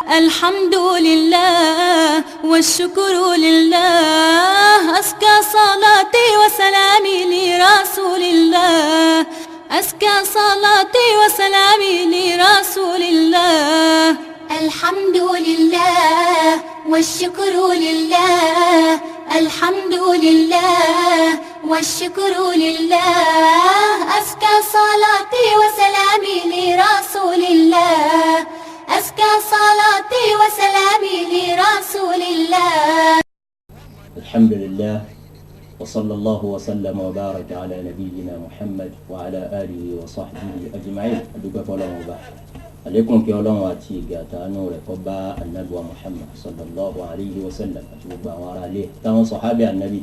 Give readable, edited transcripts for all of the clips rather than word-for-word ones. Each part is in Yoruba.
الحمد لله والشكر لله، أزكى صلاتي وسلامي لرسول الله، أزكى صلاتي وسلامي لرسول الله. الحمد لله والشكر لله، الحمد لله والشكر لله، أزكى صلاتي وسلامي لرسول الله، أزكى صلاتي وسلامي لرسول الله. الحمد لله وصلى الله وسلم وبارك على نبينا محمد وعلى آله وصحبه أجمعين. Adúpẹ́ fọ́lọ́run Ọba, àlékún kí Ọlọ́run àti ìgẹ̀ àtàánú rẹ̀ kó bá anabi wa Muhammad sallallahu alayhi wa sallam àti gbogbo àwọn ará ilé, táwọn sọ̀hábì anabi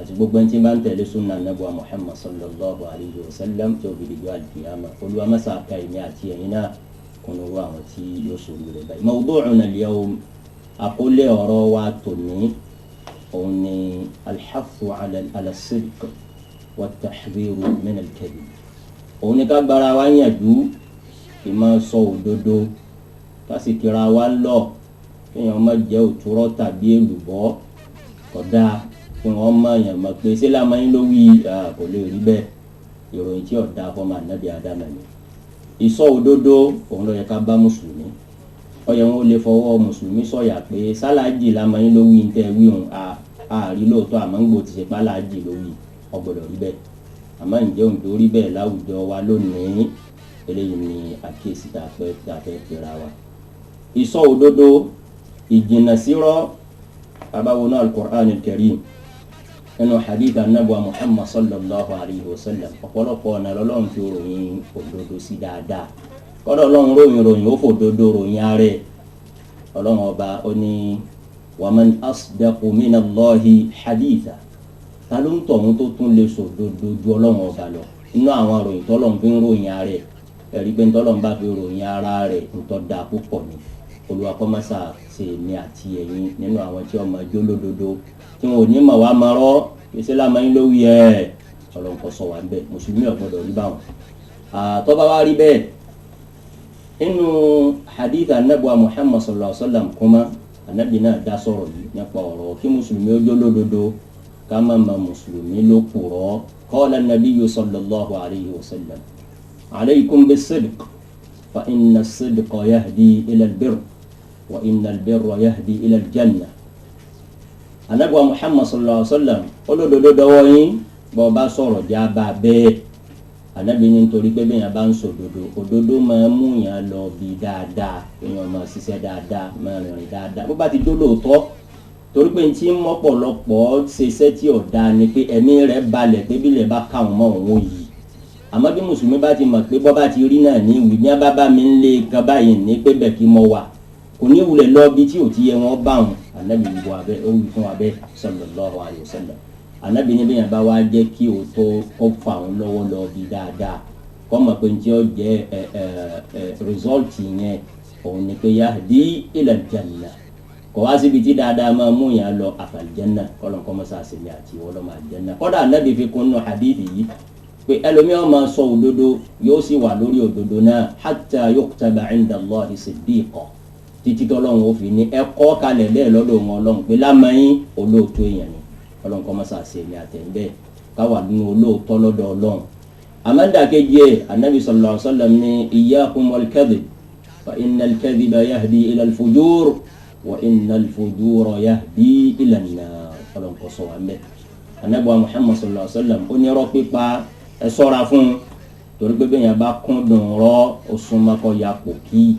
àti gbogbo ẹni tí bá ń tẹ̀lé sunna anabi wa Muhammad sallallahu alayhi wa sallam tí ó fi dìjọ́ àlùkìyàmà. Olúwa mẹ́sà ká èmi àti ẹ̀yin náà kùnú wá àwọn tí yóò sọ̀rọ̀ rẹ̀ báyìí. Mawdu'una al-yawm, àkọlé ọ̀rọ̀ wa tòní òun ni alḥafu ala as-sidq wa at-tahdhiru min al-kadhib. Òun ni ká gbára wa yànjú ìmọ̀ sọ òdodo, ká sì kíra wa lọ kéèyàn má jẹ́ òtúrọ́ tàbí èlùbọ́. Kódà kí wọ́n má yàn mọ̀ pé ṣé lámàyín ló wí, kò lè rí bẹ́ẹ̀. Ìròyìn tí ọ̀dà fọmọ ànábì Ádámà ni ìsọ òdodo, òun ló yẹ ká bá mùsùlùmí. Ọyẹ wọn ò lè fọwọ́ mùsùlùmí sọ̀yà pé sálájì lámàyín ló wí ń tẹ́ wí òun àárí lóòótọ́, àmọ́ ń gbò ti ṣe pálájì ló wí, ọgbọ́dọ̀ rí bẹ́ẹ̀. Àmọ́ ǹjẹ́ òun tó rí bẹ́ẹ̀ láwùjọ wa lónìí? Eléyìí ni àkíyèsí tá a fẹ́ pera wa. Ìsọ òdodo, ìjìnà sírọ́. Abáwo náà al-Qur'an al-Karim, nínú hadith anabuwa Muhammad sallallahu alayhi wa sallam, ọ̀pọ̀lọpọ̀ ọ̀nà lọ́lọ́run fi ròyìn òdodo sí dáadáa. Kọ́dọ̀ ọlọ́run ròyìn ròyìn, ó fòdodo ròyìn ààrẹ. Ọlọ́run ọba ó ní wa man asdaqu minallahi haditha, ta ló ń tọ̀hún tó tún lè sòdodo ju ọlọ́run ọba lọ? Inú àwọn ròyìn tọ́lọ́run fi ń ròyìn ààrẹ, ẹ̀rí pé ntọ́lọ́run bá fi ròyìn ara rẹ̀ ntọ́ da púpọ̀ ni. Olúwa kó má ṣà ṣe èmi àti ẹ̀yin nínú àwọn tí ọmọ ẹjọ́ lódodo tí wọn ò ní mọ̀ wá máa rọ́ gbèsè lámàyín ló wí ẹ̀. Ọlọ́run kó ṣọ́ wa ń bẹ̀. Mùsùlùmí ò gbọ́dọ̀ rí báwọn. Tó bá wá rí bẹ́ẹ̀, nínú hadith anabuwa Muhammad sallallahu alaihi wa sallam kuma, anabi náà dá sọ̀rọ̀ yìí nípa ọ̀rọ̀ kí mùsùlùmí ó jó lódodo, ká má ma mùsùlùmí ló kúrọ́. Qala an-nabiyyu sallallahu alaihi wa sallam, alaykum bis-sidq fa inna as-sidqa yahdi ila al-birr wa inna al-birra yahdi ila al-janna. Anabi wa Muhammad sallallahu alaihi wa sallam, olódodo dọ́wọ́ yín, bọ́ bá sọ̀rọ̀ já bá bẹ́ẹ̀. Anabi ní nítorí pé bẹ́ẹ̀ yẹn bá ń sòdodo, òdodo máa mú yẹn lọ bí dáadáa, èèyàn máa ṣiṣẹ́ dáadáa, máa rìnrìn dáadáa bó bá ti dó lóòótọ́. Torí pé ntí mọ́pọ̀lọpọ̀ ṣiṣẹ́ tí ò dáa ni pé ẹ̀mí rẹ̀ balẹ̀ pé bílẹ̀ bá káwọn mọ́ òun yìí. Àmọ́ bí mùsùlùmí bá ti mọ̀ pé bọ́ bá ti rí náà ní ìwì ní abábá mi ń lé kan báyìí ní pé bẹ́ẹ̀ kí mo wà, kò ní wulẹ̀ lọ bí tí ò ti yẹ wọn bá wọn. Anabi wọ abẹ, ó wí fún abẹ sallallahu alaihi wasallam. Anabi ní bẹ́ẹ̀ bá wá jẹ́ kí o tó kó fà wọn lọ́wọ́ lọ bí dáadáa, kọ́ mọ̀ pé ntí ó jẹ́ ẹ ẹ ẹ rìsọ́ọ̀tì yẹn òun ni pé yahdi ila aljanna, kò wá síbi tí dáadáa máa mú yàn lọ àfàlìjẹ́nà. Kọ́lọ́n kọ́ mọ́sá àṣẹmí àti ìwọ́lọ́mọ àlìjẹ́nà. Kọ́dà anabi fi kún nù hadithi yìí pé ẹlòmíràn máa sọ òdodo, yóò sì wà lórí òdodo náà hatta yuktaba inda Allahi siddiqa, títí tọ́lọ́run ó fi ní ẹ̀kọ́ kalẹ̀ bẹ́ẹ̀ lọ́dọ̀ wọn ọlọ́run pé lámàyín olóòótọ́ èèyàn ni. Ọlọ́run kọ́ mọ́sá àṣẹmí àtẹ̀ńbẹ́ káwà nínú olóòótọ́ lọ́dọ̀ ọlọ́run. Àmàdàkejì ẹ̀ anabi sallallahu alaihi wasallam ní iyyakum wal kadhib fa innal kadhiba yahdi ila al-fujur wa innal fujura yahdi ila an-nar. Ọlọ́run kọ́ sọ wà ń bẹ́. Anabi wa Muhammad sallallahu alaihi wasallam ó ní irọ́ pípa ẹ ṣọ́ra fún un, torí pé bẹ́ẹ̀ yẹn bá kúndùn rọ́, ó súnmọ́ kó ya pòkí,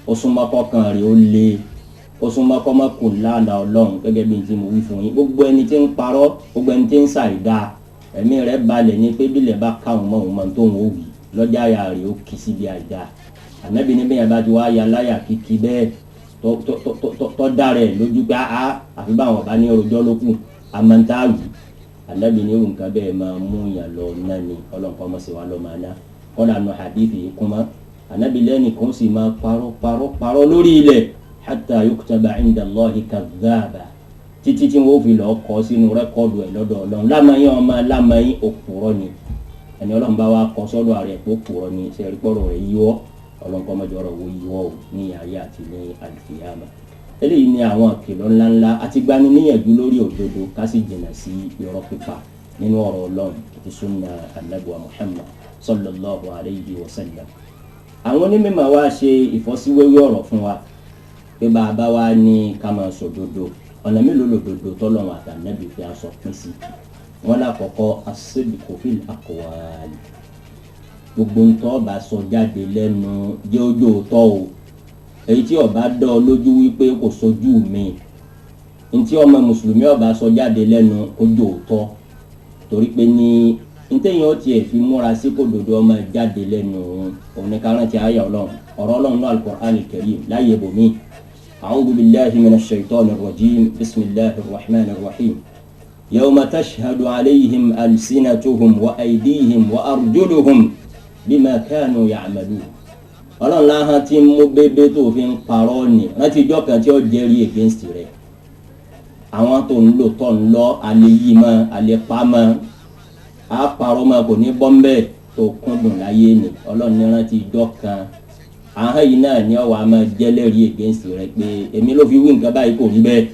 ó súnmọ́ kó kan rè ó le, ó súnmọ́ kó má kò lánàá ọlọ́run. Gẹ́gẹ́ bí n ti mo wí fún yín, gbogbo ẹni tí ń parọ́, gbogbo ẹni tí ń ṣàìdá, ẹ̀mí rẹ̀ balẹ̀ ní pé bílẹ̀ bá káwọn mọ́ òun mọ́ tó ń wò wí lọ́jà àyà rẹ̀ ó kì í síbi àìdá. Ànábì ní bẹ́ẹ̀ yẹn bá ti wá ya láyà kíkí bẹ́ẹ̀ tọ́ dá rẹ̀ lójú pé a àfi báwọn ọba ní rojọ́ ló kù àmọ́ntàwì. Ànábì ní irú nǹkan bẹ́ẹ̀ máa mú yàn lọ náà ni. Ọlọ́run kọ́ mọ̀ sí wa lọ́ máa ná. Kọ́dà nù hadithi yìí kúmọ́, Ànábì lẹ́nì kan sì máa parọ́ parọ́ parọ́ lórí ilẹ̀ hatta yuktaba inda Allahi kadhaba, títí tí wọ́n fi lọ́ọ́ kọ́ sínú rẹ́kọ́ọ̀dù ẹ̀ lọ́dọ̀ ọlọ́run lámàyín ọmọ lámàyín òpùrọ́ ni. Ẹni ọlọ́run bá wa kọ́ sọ́dọ̀ ààrẹ pé òpùrọ́ ni, sẹ́rí pọ̀rọ̀ rẹ̀ yíwọ́. Ọlọ́nkọ́ mọ́jọ́rọ̀ wo yíwọ́ o ní ayé àti ní àlùkìyàmà. Eléyìí ni àwọn ìkìlọ̀ ńláńlá àti gbani níyànjú lórí òdodo ká sì jìnnà sí irọ́ pípa nínú ọ̀rọ̀ Ọlọ́run àti sunna anabuwa Muhammad sallallahu alayhi wa sallam. Àwọn onímọ̀ wa ṣe ìfọ́síwẹ́wẹ́ ọ̀rọ̀ fún wa pé bàbá wa ní ká máa sòdodo, ọ̀nà mélòó lòdodo tọ́lọ́run àtànẹ́bí fi aṣọ pín sí. Wọn lákọ̀ọ́kọ́ as-sidqu fil aqwal, gbogbo ntọ́ bá sọ jáde lẹ́nu jẹ́ ojú òótọ́ o. Èyí tí ọba dán ọ lójú wípé kò sojú mi, ntí ọmọ mùsùlùmí ọba sọ jáde lẹ́nu ojú òótọ́, torí pé ní ntẹ̀yìn ọtí ẹ̀ fi múra sí kò dodo ọmọ jáde lẹ́nu òun ní kárántì ayé Ọlọ́run ọ̀rọ̀ Ọlọ́run náà al-Qur'an al-Karim láyé bòmí. A'udhu billahi minash shaitanir rajim, bismillahir rahmanir rahim. Yawma tashhadu alayhim alsinatuhum wa aydihim wa arjuluhum bima kanu ya'malun. Ọlọ́run láhàn tí ń mú bébé tó fi ń parọ́ ni rántí ijọ́ kan tí ó jẹ́rìí against rẹ̀. Àwọn tó ń lò tọ́ ń lọ alẹ́ yìí mọ́ alẹ́ pa mọ́ á parọ́ mọ́ kò ní bọ́m̀bẹ́ tó kúndùn láyé ni. Ọlọ́run ní rántí ijọ́ kan ahọ́n yìí náà ni ọwọ́ a máa jẹ́lẹ́rìí against rẹ̀ pé èmi ló fi wí nǹkan báyìí kò rí bẹ́ẹ̀,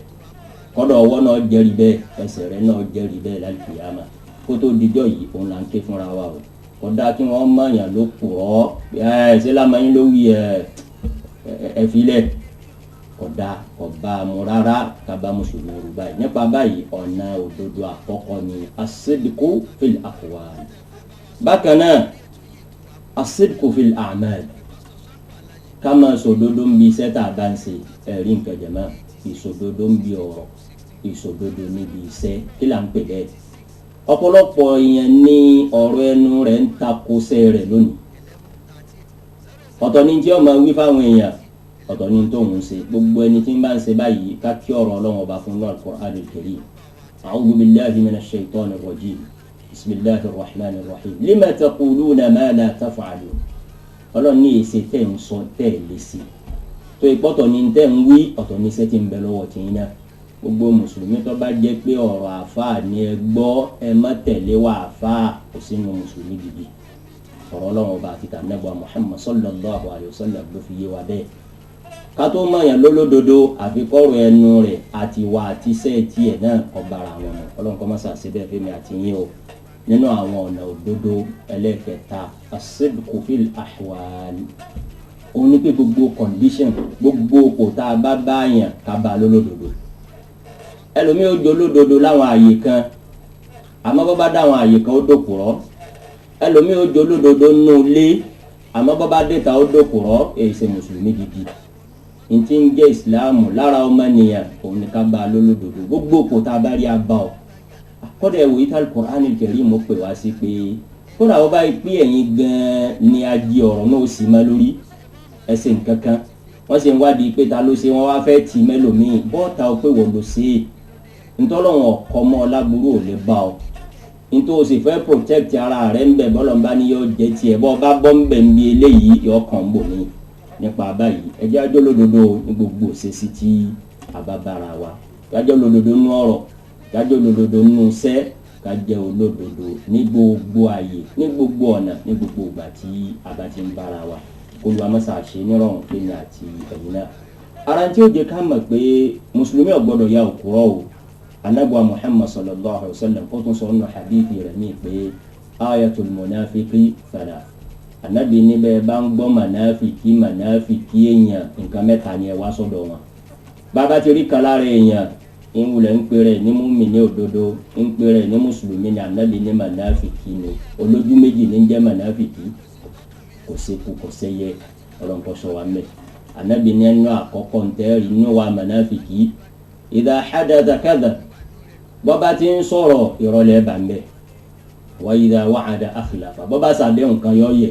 kọ́dọ̀ ọwọ́ náà jẹ́rìí bẹ́ẹ̀, ẹsẹ̀ rẹ̀ náà jẹ́rìí bẹ́ẹ̀ lálùkìyámà. Kó tó dijọ́ yìí òun là ń ké fúnra wa o. Kódà kí wọ́n mọ̀yàn ló kùrọ́ ẹ ṣé lámàyín ló wí ẹ filẹ̀, kódà kò bá a mú rárá ká bá mùsùlùmí rú báyìí. Nípa báyìí ọ̀nà òdodo àkọ́kọ́ ni as-sidqu fil aqwal. Bákan náà as-sidqu fil a'mal, ká máa sòdodo ń bi iṣẹ́ tá a bá ń ṣe. Ẹ̀rí nǹkan jẹ̀mọ́, ìsòdodo ń bi ọ̀rọ̀, ìsòdodo níbi iṣẹ́, kí là ń pè bẹ́ẹ̀? Ọ̀pọ̀lọpọ̀ èèyàn ní ọ̀rọ̀ ẹnu rẹ̀ ń takosẹ́ rẹ̀ lónìí. Ọ̀tọ̀ ni tí ó máa wí fáwọn èèyàn, ọ̀tọ̀ ni tó ń ṣe. Gbogbo ẹni tí ń bá ń ṣe báyìí ká kí ọ̀rọ̀ Ọlọ́run ọba fún Al-Qur'an al-Karim. A'udhu billahi minash shaitanir rajim, bismillahir rahmanir rahim, lima taquluna ma la taf'alun. Ọlọ́run ní èsì tẹ̀ ń sọ tẹ̀ lé sí tó ìpọ́tọ̀ ni tẹ̀ ń wí, ọ̀tọ̀ ní iṣẹ́ tí ń bẹ lọ́wọ́ tìyín náà. Gbogbo mùsùlùmí tó bá jẹ́ pé ọ̀rọ̀ àáfàá ni ẹ gbọ́, ẹ má tẹ̀lé wa àáfàá, kò sínú mùsùlùmí gidi. Ọ̀rọ̀ Ọlọ́run ọba àti tànẹ́bùà Muhammad sallallahu alayhi wa sallam ló fi yé wa bẹ́ẹ̀. Ká tó mọ̀yàn lólódodo àfikọ́rọ̀ ẹnu rẹ̀ àti wà àti iṣẹ́ tiẹ̀ náà kọ́ bara wọn mọ̀. Ọlọ́run kọ́ mọ́sà síbẹ̀ fẹ́mi àti yín o. Nínú àwọn ọ̀nà òdodo ẹlẹ́kẹta as-sidqu fil ahwal, òun ni pé gbogbo condition, gbogbo kò tá a bá báyàn ká bá lólódodo. Ẹlòmíì ó jolódodo láwọn àyè kan, àmọ́ bọ́ bá dáwọn àyè kan ó dòkùrọ́. Ẹlòmíì ó jolódodo nínú ilé, àmọ́ bọ́ bá déta ó dòkùrọ́. Èyí ṣe mùsùlùmí gidi. Ntí ń jẹ́ ìsìláàmù lára ọmọnìyàn òun ni ká bá a lólódodo. Gbogbo kò tá a bá rí a bá ọ. Kódà ẹ̀wò yìí tá Al-Qur'an al-Karim mo pè wá sí pé kódà wọ́n bá yí pé ẹ̀yin gan-an ni a di ọ̀rọ̀ náà ó sì má lórí ẹsẹ̀ nǹkan kan, wọ́n sì ń wádìí pé ta ló ṣe, wọ́n wá fẹ́ tì mẹ́lòmíì bọ́ọ̀ta ọ pé wọ́n ló ṣe é. Ntọ́lọ́wọ̀n ọ̀kọ́ mọ́ ọlágbóró ò lè bá ọ, ntọ́ o sì fẹ́ protect ara rẹ̀ ń bẹ̀ bọ́lọ̀ ń bá ní yọ jẹ́ tiẹ̀, bọ́ bá bọ́ ń bẹ̀ ń bi eléyìí yọ kàn ń bò mí. Nípa báyìí ẹjẹ́ ajọ́ lódodo ní gbogbo òṣèṣì tí a bá bára wa, kájọ́ lódodo nú ọ̀rọ̀, kájọ́ lódodo nú iṣẹ́, kájẹ́ olódodo ní gbogbo ààyè, ní gbogbo ọ̀nà, ní gbogbo ìgbà tí a bá ti ń bára wa. Olúwa mọ́sá ṣe nírọ̀rùn pé ní àti ẹ̀yin náà. Ara tí ó jẹ́ ká mọ̀ pé mùsùlùmí ò gbọ́dọ̀ ya òkúrọ̀ o. Anabuwa Muhammad sallallahu alayhi wa sallam ó tún sọ nínú hadithi rẹ̀ mí pé ayatul munafiki thalath. Anabi níbẹ̀ bá ń gbọ́ mànáfìkì mànáfìkì èèyàn nǹkan mẹ́ta ni ẹ wá sọ́dọ̀ wọn. Bàbá ti rí kan lára èèyàn ń wulẹ̀ ń pè rẹ̀ ní mùmínì òdodo, ń pè rẹ̀ ní mùsùlùmí ni, anabi ní mànáfìkì ni. Olójú méjì ní ń jẹ́ mànáfìkì, kò sékú kò séyẹ, ọlọ́nkọ́ sọ wa mẹ́. Anabi ní ẹnu àkọ́kọ́ ntẹ́rì inú wa mànáfìkì idha hadatha kadha, bọ́ba ti ń sọ̀rọ̀ ìrọ̀lẹ́ bá ń bẹ̀. Wa idha wa'ada akhlafa, bọ́ba sàdéhùn kan yọ yẹ.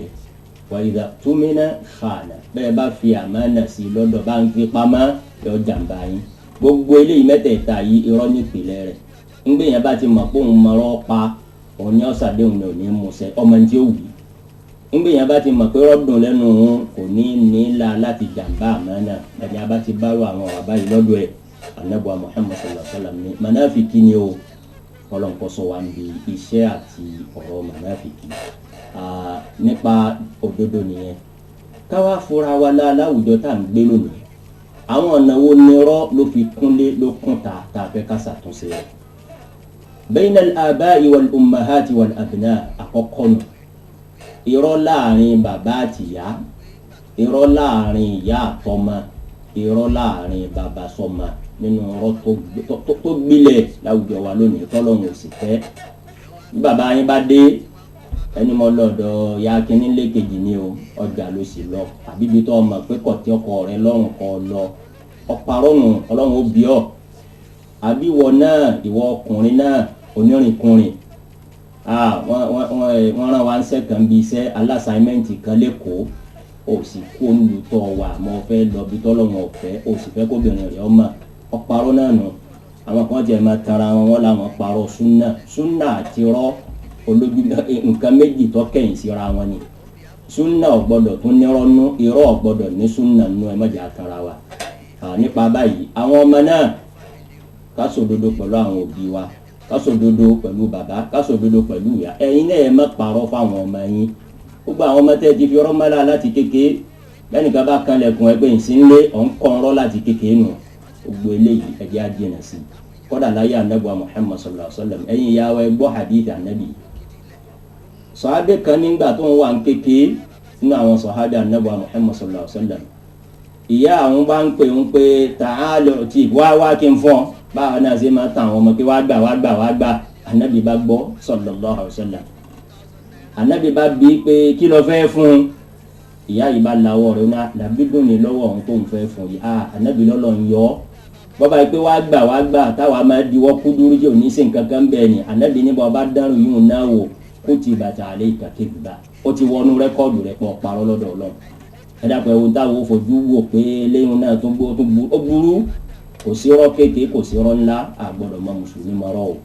Wa idha tumina khana, bẹ́ẹ̀ bá fi àmánà sí lọ́dọ̀ bá ń fi pamọ́ yọ jàǹbá yín. Gbogbo eléyìí mẹ́tẹ̀ẹ̀ta yìí irọ́ nípìnlẹ̀ rẹ̀. Ńgbé yẹn bá ti mọ̀ pé òun mọ̀rọ̀ pa, òun ní ọ̀sàdéhùn ní òní musẹ̀ ọmọ ní tí ó wù. Ńgbé yẹn bá ti mọ̀ pé rọ́dùn lẹ́nu òun kò ní nílà láti jàǹbá àmánà, ẹni a bá ti bárò àwọn ọ̀rọ̀ báyìí lọ́dọ̀ ẹ̀. Anabuwa Muhammad sallallahu alaihi wa sallam ní manafiki ni o. Ọlọ́nkọ́ sọ wa níbi iṣẹ́ àti ọ̀rọ̀ manafiki nípa òdodo nìyẹn. Káwá fura wa láwùjọ tá à ń gbé lónìí, àwọn ọ̀nà wo ni irọ́ ló fi kúnlé ló kún ta tá a fẹ́ ká ṣàtúnṣe rẹ̀? Bayna al-aba'i wal-ummahati wal-abna, àkọ́kọ́ nù, irọ́ láàrin bàbá àtìyá, irọ́ láàrin ìyá àtọmọ, irọ́ láàrin bàbá sọmọ, nínú irọ́ tó gbilẹ̀ láwùjọ wa lónìí tọ́lọ́run ò sì fẹ́. Bí bàbá yín bá dé, ẹni mọ lọ́dọ̀ ya kínní lékejì ni o, ọjà ló sì lọ, àbí ibi tó ọmọ pé kọ̀tí ọkọ rẹ lọ́rùn kọ lọ, ọ̀parọ́ nù, ọlọ́run ó bí ọ. Àbí ìwọ náà, ìwọ ọkùnrin náà onírìnkùnrin, wọ́n rán wa ń sẹ́kàn bí iṣẹ́ alásàímẹ́ǹtì kan lẹ́kọ̀ọ́, o sì kó olùtọ̀ wà mọ́ fẹ́ lọ bí tọ́lọ́run ọ̀fẹ́, o sì fẹ́ kóbìnrin rẹ̀ ọmọ, ọ̀parọ́ náà nù. Àwọn kan tiẹ̀ máa tara wọn, wọ́n làwọn parọ́ súnà, súnà àti rọ́ olójú nǹkan méjì tó kẹ̀yìn síra wọn ni. Súnà ò gbọ́dọ̀ tún nírọ́ nú, irọ́ ò gbọ́dọ̀ ní súnà nú, ẹ má jẹ́ àtàrà wa. Nípa báyìí, àwọn ọmọ náà, ká sòdodo pẹ̀lú àwọn òbí wa, ká sòdodo pẹ̀lú bàbá, ká sòdodo pẹ̀lú ìyá. Ẹ̀yin náà ẹ má parọ́ fáwọn ọmọ yín. Gbogbo àwọn ọmọ tẹ́ ti fi ọ̀rọ̀ mọ́lá láti kékeré, lẹ́nìkan bá kanlẹ̀kùn ẹgbẹ́ ìsínlé, ọ̀ ń kọ́ ọ̀rọ̀ láti kékeré nù. Gbogbo eléyìí ẹ jẹ́ á jìnà sí i. Kódà láyé anabi wa Muhammad sallallahu alaihi wa sallam, ẹ̀yin ìyá wa ẹ gbọ́ hadith anabi. Sọ̀hábẹ́ kan nígbà tó ń wà ń kékeré nínú àwọn sọ̀hábẹ́ anabi wa Muhammad sallallahu alaihi wa sallam, ìyá àwọn bá ń pè ń pé ta'ala tí wá wá kí n fọ́n, báwa náà ṣe máa tàn àwọn ọmọ pé wá gbà wá gbà wá gbà. Anabi bá gbọ́ sallallahu alaihi wa sallam, anabi bá bí pé kí ló fẹ́ fún? Ìyá yìí bá lawọ́ rẹ̀ náà làbídùn ní lọ́wọ́ òun tó ń fẹ́ fún yìí. Anabi lọ́lọ́ ń yọ ọ́ bọ́ba yìí pé wá gbà wá gbà táwa máa diwọ́ kúdúrú jẹ́ òní sí nǹkan kan bẹ́ẹ̀ ni. Anabi ní bọ́ba dárò yìí ń náà wò kó ti bàtà àlẹ́ ìkàkẹ́ gbà ó ti wọnú rẹ́kọ́ọ̀dù rẹ̀ pọ̀ parọ́ lọ́dọ̀ Ọlọ́run. Ẹ dàpọ̀ ẹ̀wọ̀n táwọn ò fojú wò pé lẹ́yìn náà tó ó burú. Kò sí irọ́ kéèké, kò sí irọ́ ńlá, àgbọ̀dọ̀ mọ mùsùlùmí mọ́rọ́ o.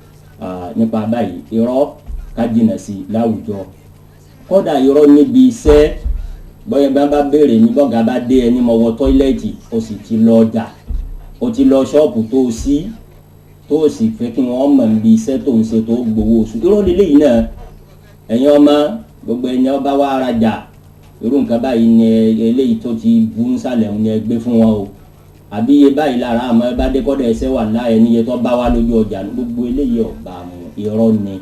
Nípa báyìí, irọ́ ká jìnà sí láwùjọ. Kódà irọ́ níbi iṣẹ́, bọ́yẹ bá bá béèrè ní bọ́gà bá dé ẹni mọ̀ wọ tọ́ílẹ̀tì, o sì ti lọ ọjà, o ti lọ ṣọ́ọ̀pù tó o sí, tó o sì fẹ́ kí wọ́n mọ̀ níbi iṣẹ́ tó ń ṣe tó gbowó oṣù. Irọ́ lélẹ́yìí náà, ẹ̀yin ọmọ gbogbo ẹni ọba wa rajà, irú nǹkan báyìí ni eléyìí tó ti bú nsàlẹ̀ òun ni ẹ gbé fún wọn o, àbí iye báyìí lára àmọ́ ẹ bá dé kọ́dọ̀ ẹsẹ̀ wà láàyè níye tó bá wá lójú ọjà. Gbogbo eléyìí ọba mu irọ́ ni,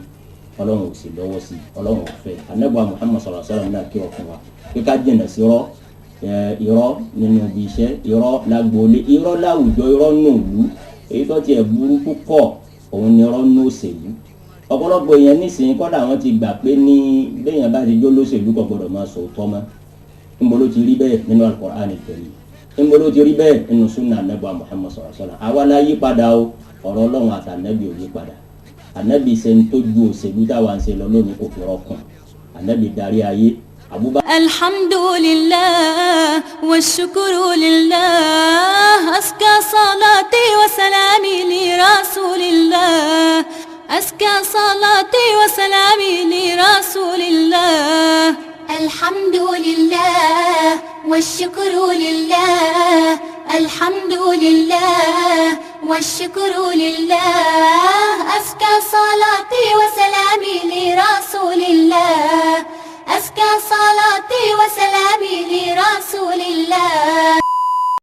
Ọlọ́run ò sì lọ́wọ́ sí, Ọlọ́run ò fẹ́. Ànábì Muhammad sallallahu alaihi wasallam náà kí ọkùnrin wa pé ká jìnà sí irọ́, irọ́ nínú ibi iṣẹ́, irọ́ lágboolé, irọ́ láwùjọ, irọ́ nùlú. Èyí tó tiẹ̀ burú púpọ̀ òun ni irọ́ nù òṣèlú. Ọ̀pọ̀lọpọ̀ èèyàn nísìnyí kọ́dà wọn ti gbà pé ní béèyàn bá ti jó lóṣèlú kò gbọdọ̀ máa sòótọ́ mọ́. Níbo ló ti rí bẹ́ẹ̀ nínú Al-Qur'an al-Karim? Níbo ló ti rí bẹ́ẹ̀ nínú sunna Ànábì Muhammad sallallahu alaihi wasallam? Àwa la yí padà o, ọ̀rọ̀ Ọlọ́run àtànẹ́bì ò yí padà. Ànábì ṣe ń tójú òṣèlú táwa ń ṣe lọ lónìí kò fi rọ́kùn. Ànábì darí ayé. الحمد لله والشكر لله، أزكى صلاتي وسلامي لرسول الله، أزكى صلاتي وسلامي لرسول الله. الحمد لله والشكر لله، الحمد لله والشكر لله، أزكى صلاتي وسلامي لرسول الله، أزكى صلاتي وسلامي لرسول الله.